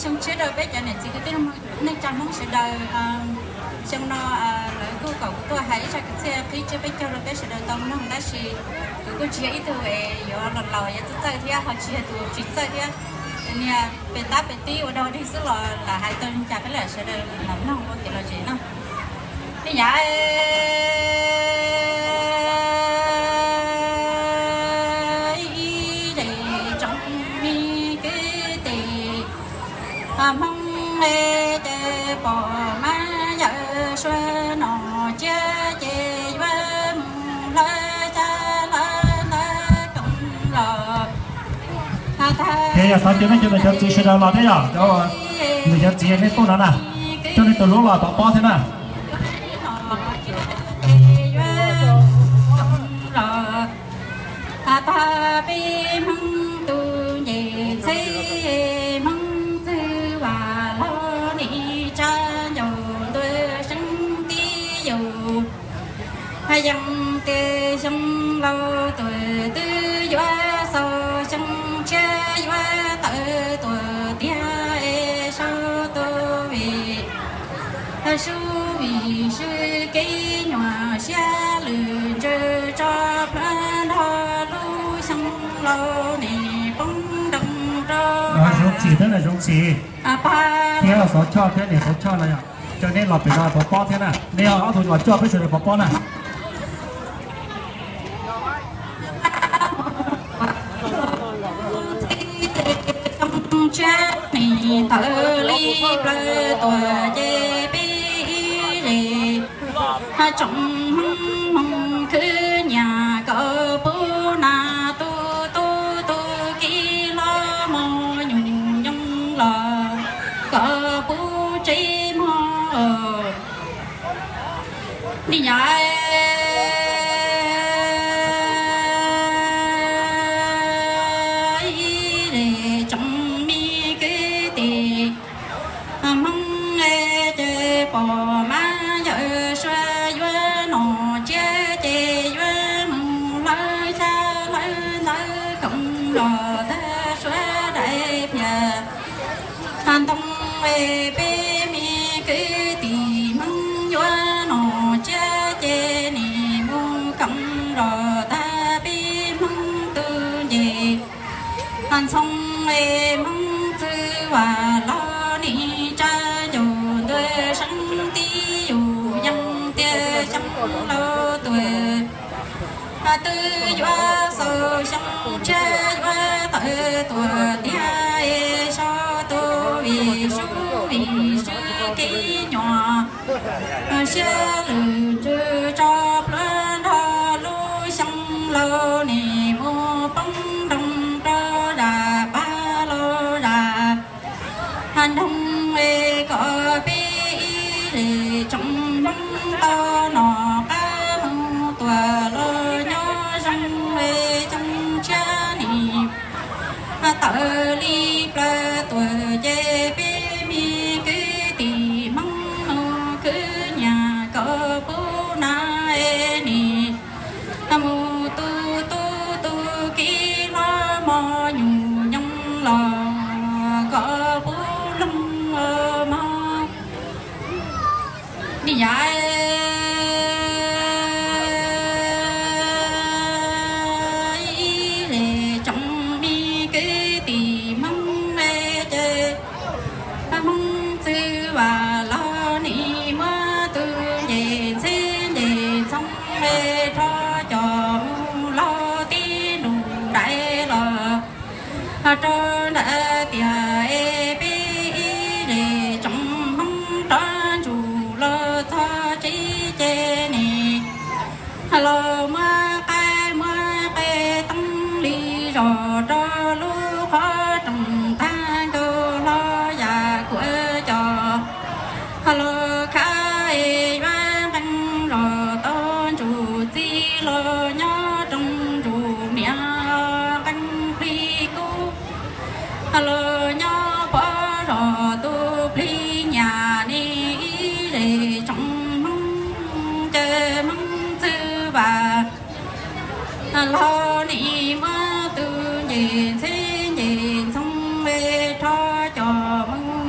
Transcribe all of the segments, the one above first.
Xyoo tshiab rau peb cov niam txiv kwv tij neej tsa Hmoob sawv daws. Xyoo no lawv kuj kom kuv tuaj hais ib zaj kwv txhiaj qhib tsiab peb caug rau peb sawv daws tau mloog, tab sis kuv kuj tsis yog ib tug es yuav los laus yuav txawj txawj thiab ho tsis yog tus tsis txawj thiab. Niag pem tab pem tib ua dog dig xwb los lam hais tau li cas peb lam sawv daws los mloog ua kev lom zem no. Ib yam ib zej tsoom me kwv tij Hmoob, ces pom mab yawm suav nom tsiab ces yuav mus hlawv xya hlawv ntawv koom los. Ces yog xav tias nej cov niam cov txiv sawv daws los thiab yog, cov niam cov txiv nej tuaj no na, coj nej tus hlub los pov pob thiab na. Tag peb Hmoob tus nce txheb, Hmoob txwv vam los nim tsa ncaus ntuj seeb tib yus. Yeej tias xyoo laus tuaj twb yuav xaus, xyoo tshiab yuav tawm tuaj tiag es sau tus vim, sub vim sub kev nyuam siab lwm ntsws tso plhuav nrog lub xyoo laus nim poob nroo rau. Zoo txim thiab na, zoo txim. Thiab xov choj thiab niam xov choj no yog coj nej los pem no pov pob thiab na, nej ob tug los coj peb sawv daws pov pob na. Tshiab nim tawm li plaws tuaj ces peb ib zej tsoom Hmoob khwv nyiam kom pub nas tu tu tu kiv hlob mos nyuj nyoos los kom pub tsev mog. Li yam ib zej tsoom me kwv tij Hmoob, ces pom mab yawm suav yuav nom tsiab ces yuav mus hlawv xya hlawv ntawv koom los tag suav daim phiaj. Ntoo es peb me kwv tij Hmoob yuav nom tsiab ces nim mus koom los tag peb Hmoob tus nce. Ntxhoo es Hmoob txwv vam los nim tsa ncaus ntuj seeb tib yus, yeej tias xyoo laus tuaj twb yuav xaus, xyoo tshiab yuav tawm tuaj tiag es sau tus vim sub vim sub kev nyuam siab lwm ntsws tso plhuav nrog lub xyoo laus nim mus poob nroo rau zam pab los zam nroog es kom peb ib zej tsoom Hmoob tau nom qab mus tuaj los nyob zoo es xyoo tshiab nim tawm li plaws tuaj ces peb me kwv tij Hmoob mus khwv nyiam kom pub nas es nim mus tu tu tu kiv hlob mos nyuj nyoos los kom pub loog mog. Li yam ib zej tsoom me kwv tij Hmoob, ces Hmoob txwv vam los nim muab tus nce ntxheb nce ntxhoo es rho cov mus laug tib nrus nraim los rau nram tiaj es peb ib zej tsoom Hmoob rov ntsug los txog tsev ces nim los muab qaib muab qe teeb li zos rau lub qhov rooj tag nkaus hlo yam kuav cos los khav es yuav nqeeb zos tau ntsug txiv los nyob rooj ntsug niam nqeeb plig kub los nyob pov zos tus plig nyam ne ib zej tsoom Hmoob ces Hmoob txwv vam los nim muab tus nce ntxheb nce ntxhoo es rho cov mus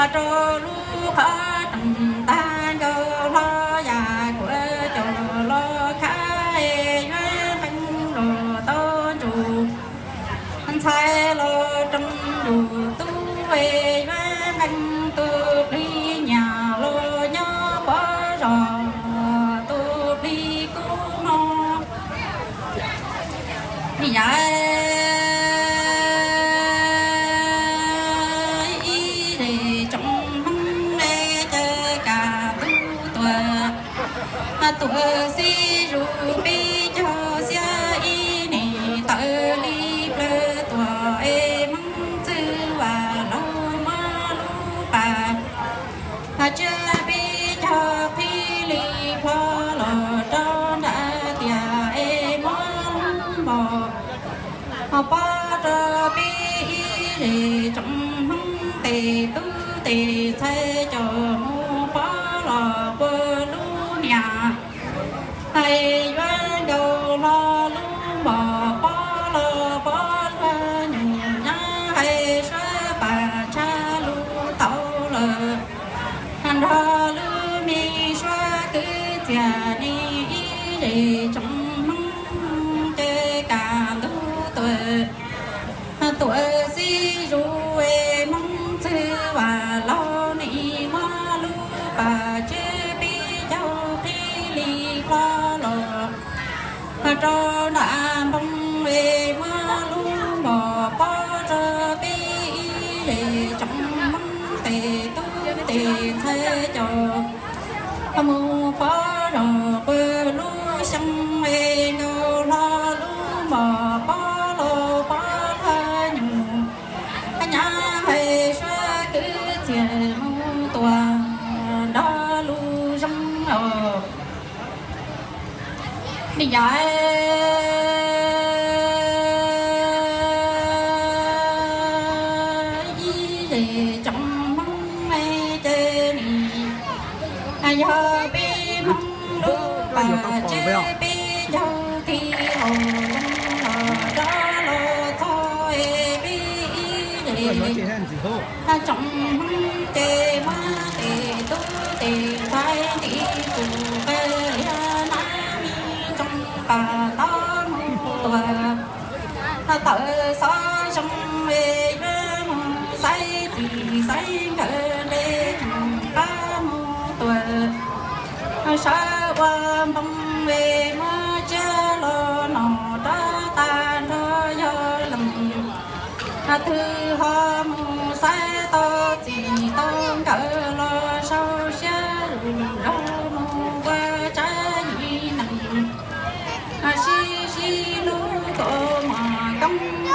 Rau lub qhov rooj tag nkaus hlo yam kuav caum los khab, yuav nqeeb los tau ntsug ntxhais los roos nruj tub, yuav nqeeb tus plig nyiam los nyob pov zos tus plig kub no. Yam ib zej tsoom Hmoob es caw kam ntug tuam, tuam xib zus peb caug xiab ib nim tawm li plawv tuam es Hmoob txwj vam laug muab lub pas tsiab peb caug qhib li plho los rau nram tiaj es muab lub npos pob rau peb ib zej tsoom Hmoob tes tub tes ntxhais caum mus pob los puag lub niam. Hais yuav nkaus hlo lub npos pob los pob luag nyuam nyab, hais suab pas tshaj lub tau lawm nrog lub me suab kwv txiag ne. Ib zej tsoom Hmoob ces kam ntug tuam, tuam xib zus es Hmoob txwj vam laug ne, muab lub pas tsiab peb caug qhib li plho los rau nram npoo es muab lub npos pob rau peb ib zej tsoom Hmoob tes tub tes ntxhais caum mus pob zos puag lub xyoo es nkaus hlo lub npos pob los pob luag nyuam nyab, hais suab kwv txiag mus tuam nrog lub zoo os. Yam ib zej tsoom Hmoob es ces ne, yog peb Hmoob lub pas tsiab peb caug qhib los zoo los rov los txog es peb ib zej tsoom Hmoob ces muab tes tub tes ntxhais nti tus qe liab nab mi tsoom pas tob mus tuam. Tawm xov zoo es yuav mus xaiv txim xaiv nkawm nte tsoom qab mus tuam. Sawv ua npoo es muab tsiab los nom rov tag nrho yog leej twg ho mus xaiv tau txim tau nkawm los sau siab lug zog mus ua tsav yim neeg. Sib sib hlub kom mos koob